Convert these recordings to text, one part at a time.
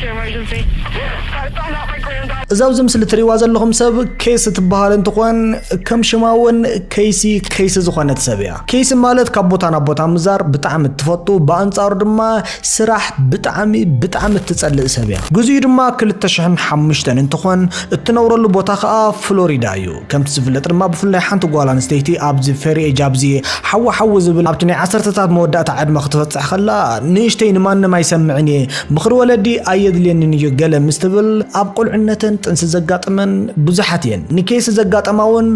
Emergency. Gotta find out my granddaughter. እዛ ኣብዚ ምስሊ እትሪእዋ ዘለኹም ሰብ ኬሲ ትበሃል እንትኾን፣ ከም ሽማ እውን ኬሲ ኬሲ ዝኾነት ሰብ እያ። ኬሲ ማለት ካብ ቦታ ናብ ቦታ ምዛር ብጣዕሚ እትፈቱ፣ ብኣንጻሩ ድማ ስራሕ ብጣዕሚ ብጣዕሚ እትጸልእ ሰብ እያ። ግዜኡ ድማ ክልተ ሽሕን ሓሙሽተን እንትኾን፣ እትነብረሉ ቦታ ኸኣ ፍሎሪዳ እዩ። ከምቲ ዝፍለጥ ድማ ብፍላይ ሓንቲ ጓል ኣንስተይቲ ኣብዚ ፌሪ ኤጅ፣ ኣብዚ ሓዊ ሓዊ ዝብል፣ ኣብቲ ናይ ዓሰርተታት መወዳእታ ዕድመ ክትበጽሕ ከላ፣ ንእሽተይ ንማንም ኣይሰምዕን እየ፣ ምኽሪ ወለዲ ኣየድልየንን እዩ ገለ ምስ ትብል፣ ኣብ ቁልዕነተን ጥንሲ ዘጋጥመን ብዙሓት እየን። ንኬሲ ዘጋጠማ እውን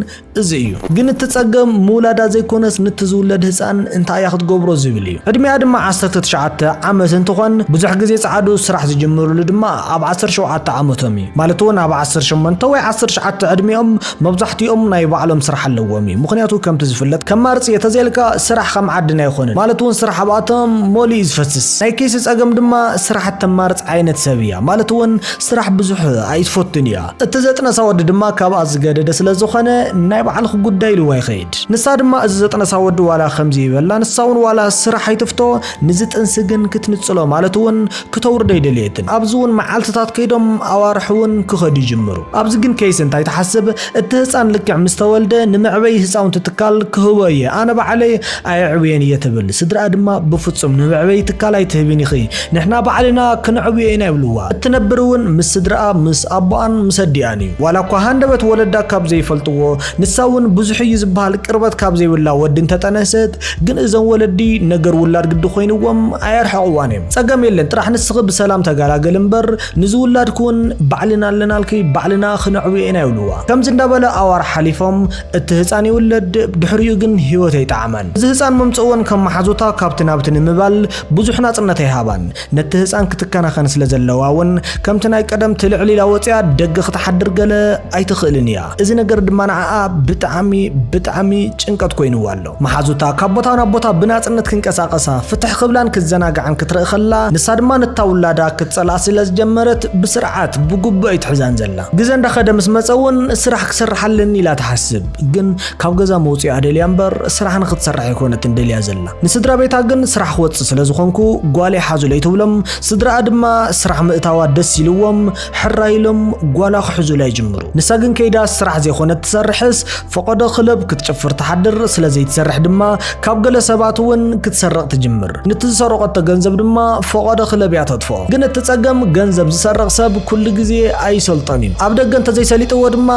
እዚ እዩ። ግን እቲ ጸገም ምውላዳ ዘይኮነስ፣ ንቲ ዝውለድ ህጻን እንታይ እያ ክትገብሮ ዝብል እዩ። ዕድሚኣ ድማ ዓሰርተ ትሽዓተ ዓመት እንትኾን፣ ብዙሕ ግዜ ጸዓዱ ስራሕ ዝጅምርሉ ድማ ኣብ ዓሰርተ ሸውዓተ ዓመቶም እዩ። ማለት እውን ኣብ ዓሰርተ ሸሞንተ ወይ ዓሰርተ ትሽዓተ ዕድሚኦም መብዛሕትኦም ናይ ባዕሎም ስራሕ ኣለዎም እዩ። ምኽንያቱ ከምቲ ዝፍለጥ፣ ከማርጽ እየ ተዘይልካ ስራሕ ከም ዓድና ኣይኾነን። ማለት እውን ስራሕ ኣብኣቶም መሊኡ እዩ ዝፈስስ። ናይ ኬሲ ጸገም ድማ ስራሕ እተማርጽ ዓይነት ሰብ እያ። ማለት እውን ስራሕ ብዙሕ ኣይትፈቱን እያ። እቲ ዘጥነሳ ወዲ ድማ ካብኣ ዝገደደ ስለ ዝኾነ፣ ናይ ባዕልኺ ጉዳይ ኢልዋ ይኸይድ። ንሳ ድማ እዚ ዘጥነሳ ወዲ ዋላ ከምዚ ይበላ፣ ንሳ እውን ዋላ ስራሕ ኣይትፍቶ፣ ንዚ ጥንሲ ግን ክትንጽሎ፣ ማለት እውን ክተውርዶ ኣይደለየትን። ኣብዚ እውን መዓልትታት ከይዶም ኣዋርሕ እውን ክኸዱ ይጅምሩ። ኣብዚ ግን ኬሲ እንታይ ትሓስብ? እቲ ህጻን ልክዕ ምስ ተወልደ፣ ንመዕበዪ ህጻውንቲ ትካል ክህቦ እየ፣ ኣነ ባዕለይ ኣየዕብየን እየ ትብል። ስድራኣ ድማ ብፍጹም ንመዕበዪ ትካል ኣይትህብን ኢኺ፣ ንሕና ባዕልና ክነዕብዮ ኢና ይብልዋ። እትነብር እውን ምስ ስድራኣ፣ ምስ ኣቦኣን ምስ ኣዲኣን እዩ። ዋላ እኳ ሃንደበት ወለዳ ካብ ዘይፈልጥዎ፣ ንሳ እውን ብዙሕ እዩ ዝበሃል ቅርበት ካብ ዘይብላ ወዲ እንተጠነሰት፣ ግን እዞም ወለዲ ነገር ውላድ ግዲ ኮይንዎም ኣየርሕቕዋን እዮም። ጸገም የለን፣ ጥራሕ ንስኺ ብሰላም ተገላገሊ እምበር፣ ንዝውላድኪ እውን ባዕልና ኣለናልኪ፣ ባዕልና ክነዕብዮ ኢና ይብልዋ። ከምዚ እንዳበለ ኣዋርሕ ሓሊፎም፣ እቲ ህጻን ይውለድ፣ ድሕሪኡ ግን ህይወት ኣይጠዓማን። እዚ ህጻን መምጽእወን ከም መሓዙታ ካብቲ ናብቲ ንምባል ብዙሕ ናጽነት ኣይሃባን። ነቲ ህጻን ክትከናኸን ስለ ዘለዋ እውን፣ ከምቲ ናይ ቀደም ትልዕል ኢላ ወጺኣ ደገ ክትሓድር ገለ ኣይትኽእልን እያ። እዚ ነገር ድማ ንዓኣ ብጣዕሚ፣ ብጣዕሚ ጭንቀት ኮይንዋ ኣሎ። መሓዙታ ካብ ቦታ ናብ ቦታ ብናጽነት ክንቀሳቐሳ፣ ፍትሕ ክብላን ክዘናግዓን ክትርኢ ከላ፣ ንሳ ድማ ነታ ውላዳ ክትጸልኣ ስለ ዝጀመረት፣ ብስርዓት፣ ብግቡእ ኣይትሕዛን ዘላ። ግዜ እንዳኸደ ምስ መጸ እውን፣ ስራሕ ክሰርሕ ኣለኒ ኢላ ትሓስብ። ግን ካብ ገዛ መውጽኣ ደልያ እምበር፣ ስራሕ ንክትሰርሕ ኣይኮነትን ደልያ ዘላ። ንስድራ ቤታ ግን፣ ስራሕ ክወጽእ ስለ ዝኾንኩ፣ ጓለይ ሓዙለይ ትብሎም። ስድራኣ ድማ ስራሕ ምእታዋ ደስ ኢልዎም፣ ሕራይ ኢሎም ጓላ ክሕዙላ ይጅምሩ። ንሳ ግን ከይዳ ስራሕ ዘይኮነት ትሰርሕስ፣ ፈቐዶ ክለብ ክትጭፍር ትሓድር። ስለ ዘይትሰርሕ ድማ፣ ካብ ገለ ሰባት እውን ክትሰርቕ ትጅምር። ንቲ ዝሰረቐቶ ገንዘብ ድማ፣ ፈቐዶ ክለብ እያ ተጥፍኦ። ግን እቲ ጸገም፣ ገንዘብ ዝሰርቕ ሰብ ኩሉ ግዜ ኣይሰልጦን እዩ። ኣብ ደገ እንተዘይሰሊጥዎ ድማ፣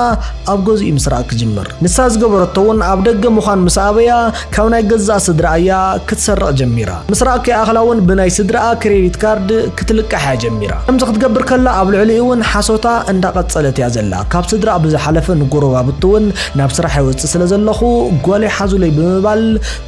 ኣብ ገዝኡ ምስራቕ ክጅምር። ንሳ ዝገበረቶ እውን ኣብ ደገ ምዃን ምስ ኣበያ፣ ካብ ናይ ገዛእ ስድራኣ እያ ክትሰርቕ ጀሚራ። ምስራቕ ከይኣኽላ እውን ብናይ ስድራኣ ክሬዲት ካርድ ክትልቃሕ እያ ጀሚራ። ከምዚ ክትገብር ከላ ኣብ ልዕሊኡ እውን ሓሶታ እንዳቐጸለት እያ ዘላ። ካብ ስድራኣ ብዝሓለፈ ንጎረባብቲ እውን ናብ ስራሕ ይወጽእ ስለ ዘለኹ ጓለይ ሓዙለይ ብምባል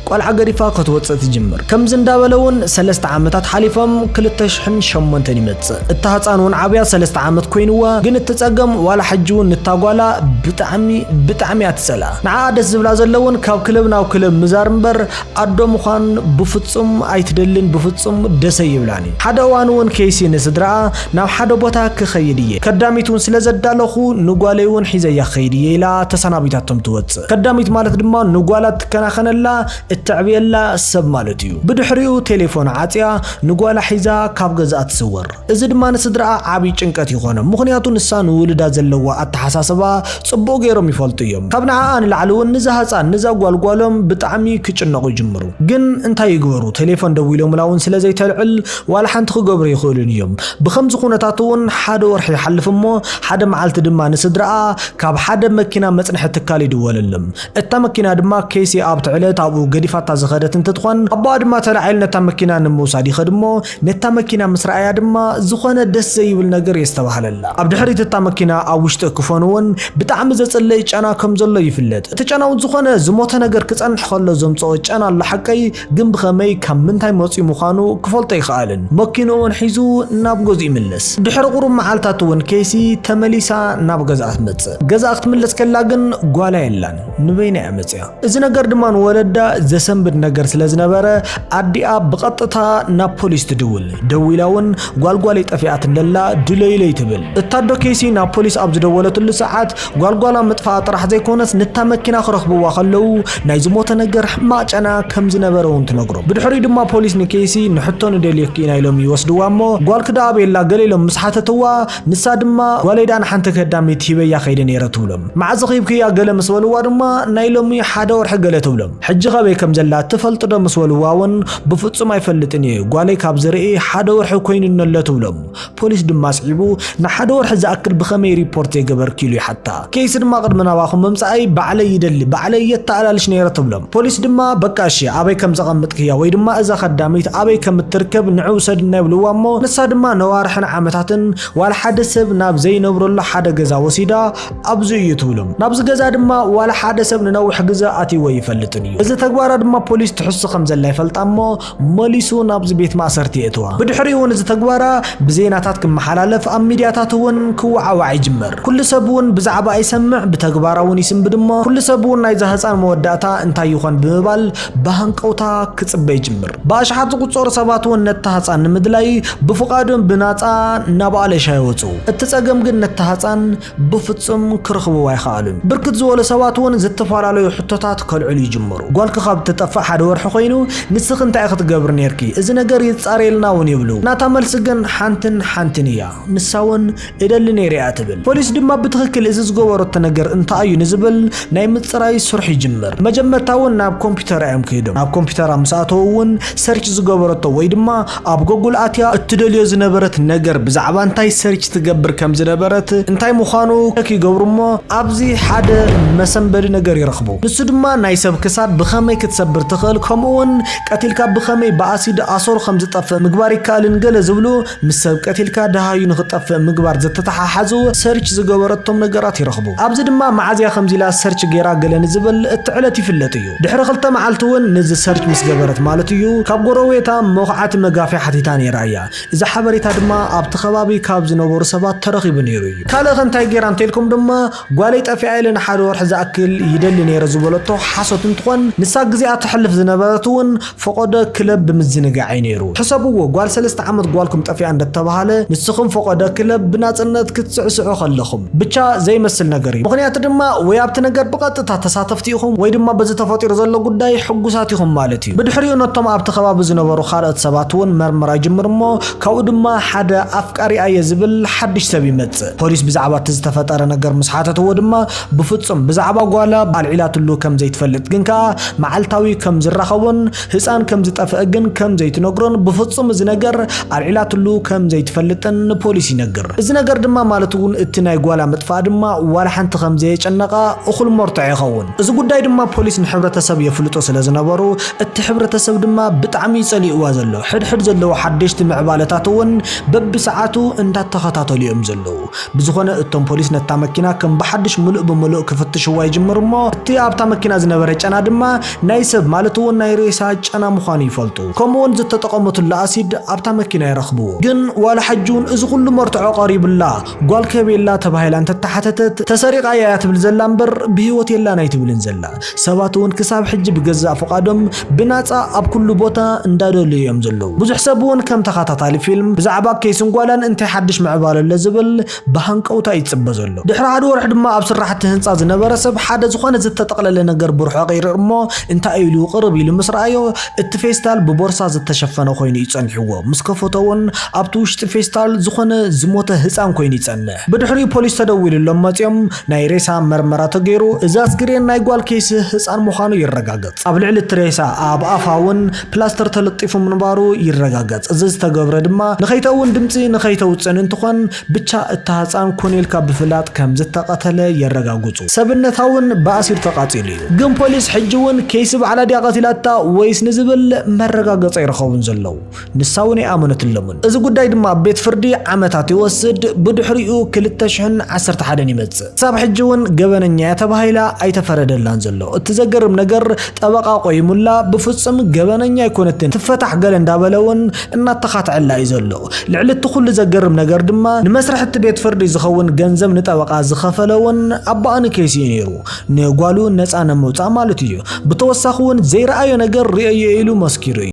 ቆልዓ ገዲፋ ክትወጽእ ትጅምር። ከምዚ እንዳበለ እውን ሰለስተ ዓመታት ሓሊፎም ክልተ ሽሕን ሸሞንተን ይመጽእ። እታ ህጻን እውን ዓብያ ሰለስተ ዓመት ኮይንዋ፣ ግን እቲ ጸገም ዋላ ሕጂ እውን ንታ ጓላ ብጣዕሚ ብጣዕሚ እያ ትጸልኣ። ንዓኣ ደስ ዝብላ ዘሎ እውን ካብ ክለብ ናብ ክለብ ምዛር እምበር ኣዶ ምዃን ብፍጹም ኣይትደልን፣ ብፍጹም ደስ ኣይብላን እዩ። ሓደ እዋን እውን ኬሲ ንስድራኣ ናብ ሓደ ቦታ ክኸይድ እየ፣ ከዳሚት እውን ስለ ዘዳለኹ ንጓለይ እውን ሒዘያ ክኸይድ እየ ኢላ ተሰናቢታቶም ትወጽእ። ከዳሚት ማለት ድማ ንጓላ እትከናኸነላ እተዕብየላ ሰብ ማለት እዩ። ብድሕሪኡ ቴሌፎን ዓጽያ ንጓላ ሒዛ ካብ ገዝኣ ትስወር። እዚ ድማ ንስድራኣ ዓቢ ጭንቀት ይኾኖም። ምኽንያቱ ንሳ ንውሉዳ ዘለዋ ኣተሓሳስባ ጽቡቕ ገይሮም ይፈልጡ እዮም። ካብ ንዓኣ ንላዕሊ እውን ንዛ ህጻን፣ ንዛ ጓል ጓሎም ብጣዕሚ ክጭነቑ ይጅምሩ። ግን እንታይ ይግበሩ? ቴሌፎን ደዊሎምላ እውን ስለ ዘይተልዕል ዋላ ሓንቲ ክገብሩ ይኽእሉን እዮም። ብኸምዚ ኩነታት እውን ሓደ ወርሒ ይሓልፍ እሞ ሓደ መዓልቲ ድማ ንስድራኣ ካብ ሓደ መኪና መጽንሒ ትካል ይድወለሎም። እታ መኪና ድማ ኬሲ ኣብቲ ዕለት ኣብኡ ገዲፋታ ዝኸደት እንትትኾን፣ ኣቦኣ ድማ ተላዒሉ ነታ መኪና ንምውሳድ ይኸድ እሞ፣ ነታ መኪና ምስ ረኣያ ድማ ዝኾነ ደስ ዘይብል ነገር የስተባህለላ። ኣብ ድሕሪት እታ መኪና ኣብ ውሽጢ ክፎን እውን ብጣዕሚ ዘጽልእ ጨና ከም ዘሎ ይፍለጥ። እቲ ጨና እውን ዝኾነ ዝሞተ ነገር ክጸንሕ ከሎ ዘምጽኦ ጨና ኣሎ ሓቀይ፣ ግን ብኸመይ ካብ ምንታይ መጺኡ ምዃኑ ክፈልጦ ኣይከኣልን። መኪንኡ እውን ሒዙ ናብ ገዝኡ ይምለስ። ድሕሪ ቁሩብ መዓልታት እውን ኬሲ ተመሊሳ ናብ ገዝኣ ትመጽእ። ገዝኣ ክትምለስ ከላ ግን ጓላ የላን። ንበይና እያ መጽያ። እዚ ነገር ድማ ንወለዳ ዘሰንብድ ነገር ስለ ዝነበረ፣ ኣዲኣ ብቐጥታ ናብ ፖሊስ ትድውል። ደዊላ እውን ጓልጓለይ ጠፊኣትኒ ኣላ፣ ድለዩለይ ትብል። እታ ኣዶ ኬሲ ናብ ፖሊስ ኣብ ዝደወለትሉ ሰዓት፣ ጓልጓላ ምጥፋኣ ጥራሕ ዘይኮነስ፣ ነታ መኪና ክረኽብዋ ከለዉ፣ ናይ ዝሞተ ነገር ሕማቕ ጨና ከም ዝነበረ እውን ትነግሮም። ብድሕሪኡ ድማ ፖሊስ ንኬሲ፣ ንሕቶ ንደልየኪ ኢና ኢሎም ይወስድዋ እሞ፣ ጓልኪ ደኣ ቤላ ገለ ኢሎም ምስ ሓተትዋ፣ ንሳ ድማ ጓለይ ደኣ ንሓንቲ ከዳሚት ሂበያ ከይደ ነይረ ትብሎም። መዓዝ ኺብክያ ገለ ምስ በልዋ ድማ ናይ ሎሚ ሓደ ወርሒ ገለ ትብሎም። ሕጂ ኸበይ ከም ዘላ ትፈልጥ ዶ ምስ በልዋ እውን ብፍጹም ኣይፈልጥን እየ፣ ጓለይ ካብ ዝርኢ ሓደ ወርሒ ኮይኑኒ ኣሎ ትብሎም። ፖሊስ ድማ ስዒቡ ንሓደ ወርሒ ዝኣክል ብኸመይ ሪፖርት ዘይገበርኪ ኢሉ ይሓታ። ኬስ ድማ ቅድሚ ናባኹም ምምጻኣይ ባዕለይ ይደሊ፣ ባዕለይ የተኣላልሽ ነይረ ትብሎም። ፖሊስ ድማ በቃ እሺ ኣበይ ከም ዘቐምጥክያ ወይ ድማ እዛ ኸዳሚት ኣበይ ከም እትርከብ ንዑ ውሰድና ይብልዋ እሞ ንሳ ድማ ነዋርሕን ዓመታትን ዋላ ሓደ ሰብ ናብ ዘይነብረሉ ሓደ ገዛ ወሲዳ ኣብዚ እዩ ትብሎም። ናብዚ ገዛ ድማ ዋላ ሓደ ሰብ ንነዊሕ ግዘ ኣትይዎ ይፈልጥን እዩ። እዚ ተግባራ ድማ ፖሊስ ትሕሱ ከም ዘላ ይፈልጣ እሞ መሊሱ ናብዚ ቤት ማእሰርቲ የእትዋ። ብድሕሪኡ እውን እዚ ተግባራ ብዜናታት ክመሓላለፍ ኣብ ሚድያታት እውን ክወዓዋዕ ይጅምር። ኩሉ ሰብ እውን ብዛዕባ ይሰምዕ፣ ብተግባራ እውን ይስንብድ እሞ ኩሉ ሰብ እውን ናይዛ ህፃን መወዳእታ እንታይ ይኾን ብምባል ብሃንቀውታ ክፅበ ይጅምር። ብኣሽሓት ዝቁፀሩ ሰባት እውን ነታ ህፃን ንምድላይ ብፍቓዶም ብናፃ ናብ ኣለሻ ይወፁ። እቲ ፀገም ግን ነታ ህፃን ብፍጹም ክረኽብዋ ኣይኸኣሉን። ብርክት ዝበሉ ሰባት እውን ዝተፈላለዩ ሕቶታት ከልዕሉ ይጅምሩ። ጓልኪ ካብ እትጠፍእ ሓደ ወርሒ ኮይኑ ንስኺ እንታይ ኢኺ ክትገብሪ ነይርኪ? እዚ ነገር ይጻረየልና እውን ይብሉ። ናታ መልሲ ግን ሓንትን ሓንትን እያ። ንሳ እውን እደሊ ነይረ እያ ትብል። ፖሊስ ድማ ብትኽክል እዚ ዝገበረቶ ነገር እንታይ እዩ ንዝብል ናይ ምጽራይ ስርሑ ይጅምር። መጀመርታ እውን ናብ ኮምፒውተራ እዮም ከይዶም። ናብ ኮምፒውተራ ምስ ኣተዉ እውን ሰርች ዝገበረቶ ወይ ድማ ኣብ ጎጉል ኣትያ እትደልዮ ዝነበረት ነገር ብዛዕባ እንታይ ሰርች ትገብር ከም ዝነበረት እንታይ ምዃኑ ቸክ ይገብሩ እሞ ኣብዚ ሓደ መሰንበዲ ነገር ይረኽቡ። ንሱ ድማ ናይ ሰብ ክሳድ ብኸመይ ክትሰብር ትኽእል ከምኡ እውን ቀቲልካ ብኸመይ ብኣሲድ ኣሰሩ ከም ዝጠፍእ ምግባር ይከኣልን ገለ ዝብሉ ምስ ሰብ ቀቲልካ ደሃዩ ንኽጠፍእ ምግባር ዝተተሓሓዙ ሰርች ዝገበረቶም ነገራት ይረኽቡ። ኣብዚ ድማ መዓዝያ ከምዚ ኢላ ሰርች ገይራ ገለ ንዝብል እቲ ዕለት ይፍለጥ እዩ። ድሕሪ ክልተ መዓልቲ እውን ነዚ ሰርች ምስ ገበረት ማለት እዩ ካብ ጎረቤታ መኹዓቲ መጋፍያ ሓቲታ ነይራ እያ። እዚ ሓበሬታ ድማ ኣብቲ ከባቢ ካብ ዝነበሩ ሰባት ተረኺቡ ነይሩ እዩ። ካልእ ከ እንታይ ገይራ እንተልኩም ድማ ጓለይ ጠፊኣ ኢለ ንሓደ ወርሒ ዝኣክል ይደሊ ነይረ ዝበለቶ ሓሶት እንትኾን ንሳ ግዜኣ ተሕልፍ ዝነበረት እውን ፈቆዶ ክለብ ብምዝንጋዕ እዩ ነይሩ። ሕሰብዎ ጓል ሰለስተ ዓመት ጓልኩም ጠፊኣ እንደተባሃለ ንስኹም ፈቆዶ ክለብ ብናጽነት ክትስዕስዑ ከለኹም ብቻ ዘይመስል ነገር እዩ። ምኽንያቱ ድማ ወይ ኣብቲ ነገር ብቐጥታ ተሳተፍቲ ኢኹም ወይ ድማ በዚ ተፈጢሩ ዘሎ ጉዳይ ሕጉሳት ኢኹም ማለት እዩ። ብድሕሪኡ ነቶም ኣብቲ ከባቢ ዝነበሩ ካልኦት ሰባት እውን መርመራ ይጅምር እሞ ካብኡ ድማ ሓደ ኣፍቃሪኣ እየ ዝብል ሓድሽ ሰብ ይመጽእ። ፖሊስ ብዛዕባ እቲ ዝተፈጠረ ነገር ምስ ሓተትዎ ድማ ብፍጹም ብዛዕባ ጓላ ኣልዒላትሉ ከም ዘይትፈልጥ ግን ከኣ መዓልታዊ ከም ዝራኸቡን ህፃን ከም ዝጠፍአ ግን ከም ዘይትነግሮን ብፍጹም እዚ ነገር ኣልዒላትሉ ከም ዘይትፈልጥን ንፖሊስ ይነግር። እዚ ነገር ድማ ማለት እውን እቲ ናይ ጓላ ምጥፋእ ድማ ዋላ ሓንቲ ከም ዘየጨነቓ እኹል መርትዖ ይኸውን። እዚ ጉዳይ ድማ ፖሊስ ንሕብረተሰብ የፍልጦ ስለ ዝነበሩ እቲ ሕብረተሰብ ድማ ብጣዕሚ እዩ ጸሊእዋ ዘሎ። ሕድሕድ ዘለዉ ሓደሽቲ ምዕባለታት እውን በብሰዓቱ እንዳተኸታተሉ እዮም ዘለዉ። ብዝኾነ እቶም ፖሊስ ነታ መኪና ከም ብሓድሽ ምሉእ ብምሉእ ክፍትሽዋ ይጅምር እሞ እቲ ኣብታ መኪና ዝነበረ ጨና ድማ ናይ ሰብ ማለት እውን ናይ ሬሳ ጨና ምዃኑ ይፈልጡ። ከምኡ እውን ዝተጠቐመትሉ ኣሲድ ኣብታ መኪና ይረኽብዎ። ግን ዋላ ሕጂ እውን እዚ ኩሉ መርትዖ ቀሪብላ ጓል ከቤላ ተባሂላ እንተተሓተተት ተሰሪቓ እያ ትብል ዘላ እምበር ብህይወት የላን ኣይትብልን ዘላ። ሰባት እውን ክሳብ ሕጂ ብገዛእ ፍቓዶም ብናጻ ኣብ ኩሉ ቦታ እንዳደለዩ እዮም ዘለዉ። ብዙሕ ሰብ እውን ከም ተኸታታሊ ፊልም ብዛዕባ ኬስን ጓላን እንታይ ሓድሽ ምዕባለ ኣሎ ዝብል ብሃንቀውታ ይጽበ ዘሎ። ድሕሪ ሓደ ወርሒ ድማ ኣብ ስራሕቲ ህንጻ ዝነበረ ሰብ ሓደ ዝኾነ ዝተጠቕለለ ነገር ብርሑቕ ይርኢ እሞ እንታይ ኢሉ ቅርብ ኢሉ ምስ ረኣዮ እቲ ፌስታል ብቦርሳ ዝተሸፈነ ኮይኑ እዩ ጸኒሕዎ። ምስ ከፈቶ እውን ኣብቲ ውሽጢ ፌስታል ዝኾነ ዝሞተ ህጻን ኮይኑ ይጸንሕ። ብድሕሪኡ ፖሊስ ተደዊሉሎም መጺኦም ናይ ሬሳ መርመራ ተገይሩ እዚ ኣስክሬን ናይ ጓል ኬሲ ህጻን ምዃኑ ይረጋገጽ። ኣብ ልዕሊ እቲ ሬሳ ኣብ ኣፋ እውን ፕላስተር ተለጢፉ ምንባሩ ይረጋገጽ። እዚ ዝተገብረ ድማ ንኸይተውን ድምጺ ንኸይተውጽእን እንትኾን ብቻ እታ ህጻን ኮኔልካ ብፍላጥ ከም ዝተቐተለ የረጋግጹ። ሰብነታ እውን ብኣሲድ ተቓጺሉ እዩ። ግን ፖሊስ ሕጂ እውን ኬሲ ባዕላ ድያ ቀቲላታ ወይስ ንዝብል መረጋገጺ ኣይረኸቡን ዘለዉ። ንሳ እውን ኣይኣመነትሎምን። እዚ ጉዳይ ድማ ኣብ ቤት ፍርዲ ዓመታት ይወስድ። ብድሕሪኡ ክልተ ሽሕን ዓሰርተ ሓደን ይመጽእ። ክሳብ ሕጂ እውን ገበነኛ እያ ተባሂላ ኣይተፈረደላን ዘሎ። እቲ ዘገርም ነገር ጠበቓ ቆይሙላ ብፍጹም ገበነኛ ኣይኮነትን ትፈታሕ ገለ እንዳበለ እውን እናተኻትዐላ እዩ ዘሎ። ልዕሊ እቲ ኩሉ ዘገርም ነገር ድማ ንመስርሒ እቲ ቤት ፍርዲ ዝኸውን ገንዘብ ንጠበቓ ዝኸፈለ እውን ኣቦኣ ንኬሲ እዩ ነይሩ። ንጓሉ ነፃ ንምውፃእ ማለት እዩ። ብተወሳኺ እውን ዘይረኣዮ ነገር ርእየዮ ኢሉ መስኪሩ እዩ።